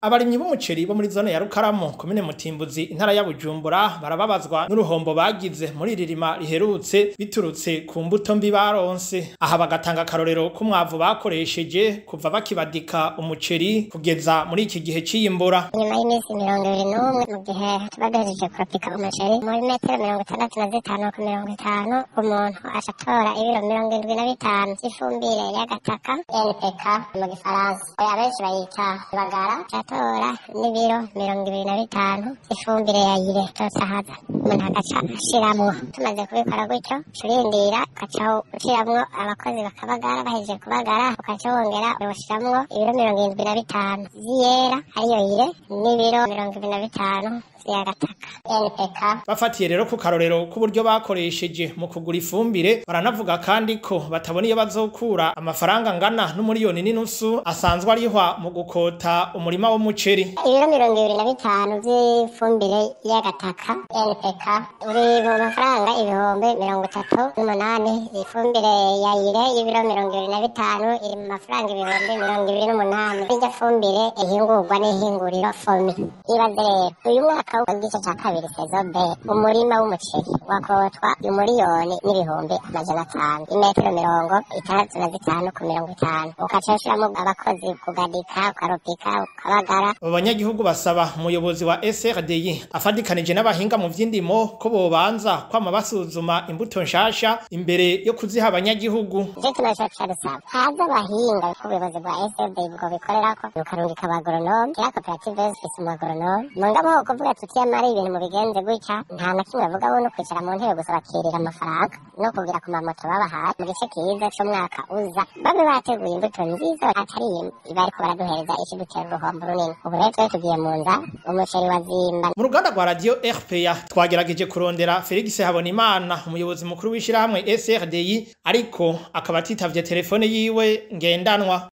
Abarimyi b'umuceri bo muri zone ya Rukaramu, komine Mutimbuzi, intara ya Bujumbura, barababazwa n'uruhombo bagize muri iri rima riherutse biturutse ku mbuto mbi baronse. Aha bagatanga akarorero k'umwavu bakoresheje kuva bakibadika umuceri kugeza muri iki gihe c'iyimbura. Nyuma y'iminsi 21, mu gihe tuba duhejeje kurapika umuceri muri metero 65 ku 50, umuntu aca atora ibiro 75 vy'ifumbire y'agataka, NPK mu gifaransa, oya benshi bayita bagara, aca atora n'ibiro 25 vy'ifumbire ya ire tosahaza, umuntu agaca ashiramwo. Tumaze kubikora gutyo, turindira ugaca ushiramwo abakozi bakabagara, bahejeje kubagara ugaca wongera ushiramwo ibiro 75 vy'iyera ariyo ire n'ibiro 25 vy'agataka NPK. Bafatiye rero ku karorero k'uburyo bakoresheje mu kugura ifumbire, baranavuga kandi ko batabona iyo bazokura amafaranga angana n'umuriyoni n'inusu asanzwe arihwa mu gukota umurima w'umuceri. Ibiro 25 vy'ifumbire y'agataka NPK uri mu mafaranga 38,000. Ifumbire ya ire y'ibiro 25 iri mu mafaranga 28,000. Irya fumbire ihingurwa n'ihinguriro FOMI. Ibaze rero uyu mwaka w'igice ca kabiri, saison B, umurima w'umuceri wakotwa 1,500,000, imetero 65 ku 50, ukaca ushiramwo abakozi kugadika, ukaropika, ukabagara. Abo banyagihugu basaba umuyobozi wa SRDI afadikanije n'abahinga mu vy'indimo ko bobanza kwama basuzuma imbuto nshasha imbere yo kuziha abanyagihugu. Ivyo tunaco dusaba, haza abahinga k'ubuyobozi bwa SRDI bwo bikorerako, bukarungika abagoronome, kira koperative yose ifise umugoronome. Mugabo kuvuga tuti yamara ibintu mubigenze gutya, nta na kimwe bavuga, bo no kwicara mu ntebe gusa bakirira amafaranga no kugira ku mamoto babahaye. Mu gice kiza c'umwaka uza babe bateguye imbuto nziza, atari bariko baraduhereza ikidutera uruhombo runini. Ubu rero twari tugiye mu nzara, umuceri wazimba. Mu ruganda rwa radio RPA twagerageje kurondera Felix Habonimana, umuyobozi mukuru w'ishirahamwe SRDI, ariko akaba atitavye telefone yiwe ngendanwa.